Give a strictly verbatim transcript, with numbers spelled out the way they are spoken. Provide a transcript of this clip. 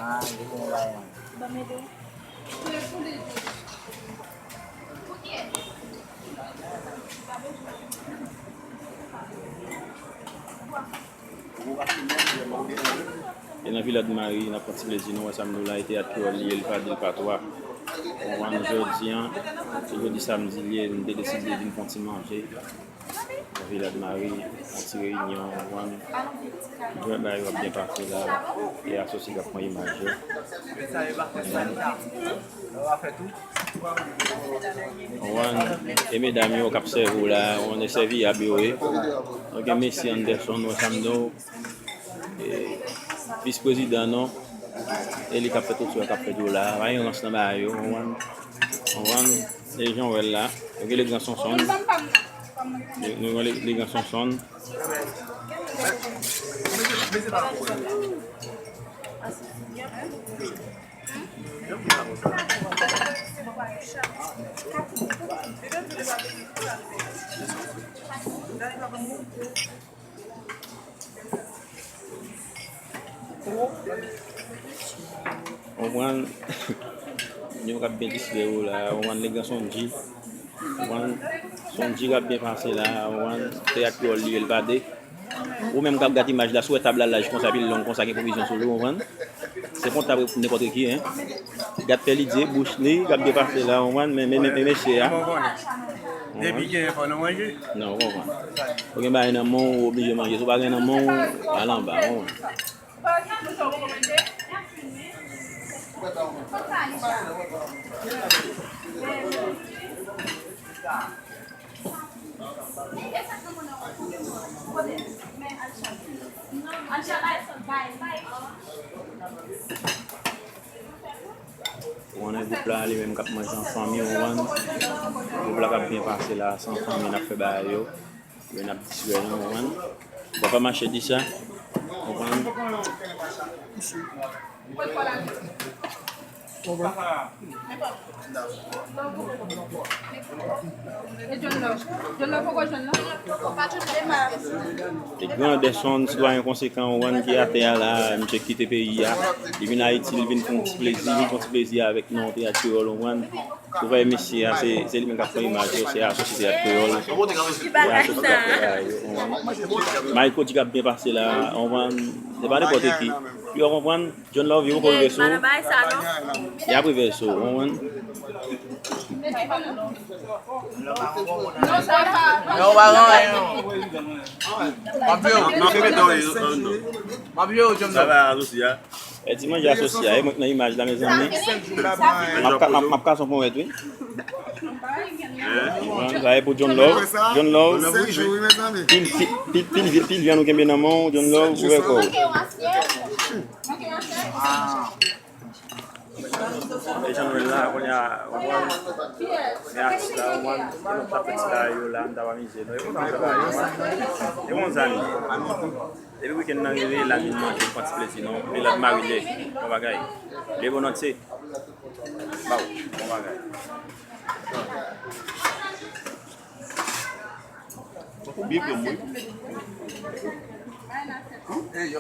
Ah, li bon bagay. E nan Vilad Mari, n ap pran ti plezi nou wè sa m di w la, e teyat kreyòl li ye, li pa di l patwa. Ou konprann, jodi a, se jodi samdi li ye, m te deside vin fè yon ti manje. Nan Vilad Mari, yon ti reyinyon, ou konprann. Jwèt la yo ap byen pase la, e asosye k ap pran imaj yo. Ou konprann, e medam yo k ap sèvi w la, ou konprann, e sèviyab yo ye. Donk, gen mesye Anderson, ou wè sa m di w, e, vis prezidan nou, e li k ap fè tout sa k ap fèt yo la. Pa gen rans nan bagay yo, ou konprann? Ou konprann? E jan w wè l la, yo gen le gran Sonson. Nou gen le, le gran Sonson. Ou konprann? Yo k ap byen distre yo la, ou konprann, le gran Sondji. Ou konprann? Sondji k ap byen pase la, ou konprann? Teyat kreyòl li ye, l pa de. Ou menm k ap gade imaj la, si w wè tab la laj konsa, pi l long konsa, gen pwovizyon sou li, ou konprann? Se pa yon tab pou nenpòt ki, en. Gad fè li di, bouch li, k ap byen pase la, ou konprann? Men, men, men, men mesye a. Depi gen fò nou manje. Non, ou konprann. Ou gen bagay nan men w, ou oblije manje. Si w pa gen nan men w, al anba, ou konprann. Ou konnen gwoup la li menm k ap manje an fanmi, ou konprann? Gwoup la k ap byen pase la, se an fanmi n ap fè bagay yo. Men n ap diswè nou, ou konprann? Papa mache di sa, ou konprann? E gran Anderson, sitwayen konsekan, ou konprann, ki atè a la, misye kite peyi a. Li vin Ayiti, li vin fè yon ti plezi, li vin fè yon ti plezi avèk nou, teyat kreyòl, ou konprann? Ou wè mesye a, se, se li menm k ap fè imaj yo, se asosye teyat kreyòl. Se asosye k ap fè bagay yo, ou konprann? Mayko di k ap byen pase la, ou konprann? Se pa nenpòt ki. Yo konprann? John Love, yo poko rive sou. Y ap rive sou, ou konprann? Non, pa gen anyen, non. M ap jwe w. M ap jwe w, John Love. Sa va, Lucia? E ti manje asosye a, e mwen k nan imaj la, mezanmi. M ap ka, m ap, m ap ka son ponyèt, wi. Sa e pou John Love. John Love. Pil, pil, pil, pil, pil vyann ou kenbe nan men w, John Love, ouvè kò w. E jan nou la, kounye a, ou konprann? Men atis la, ou konprann? E nou t ap fè ti bagay yo la, n t ap amize nou. E konsa nou fè bagay yo. E bon zanmi. Depi wikenn nan rive, la vin manje, pran ti plezi nou. Vilad Mari li ye, bon bagay. Le bonòt se. Baw, bon bagay. Ou byen pran mwen.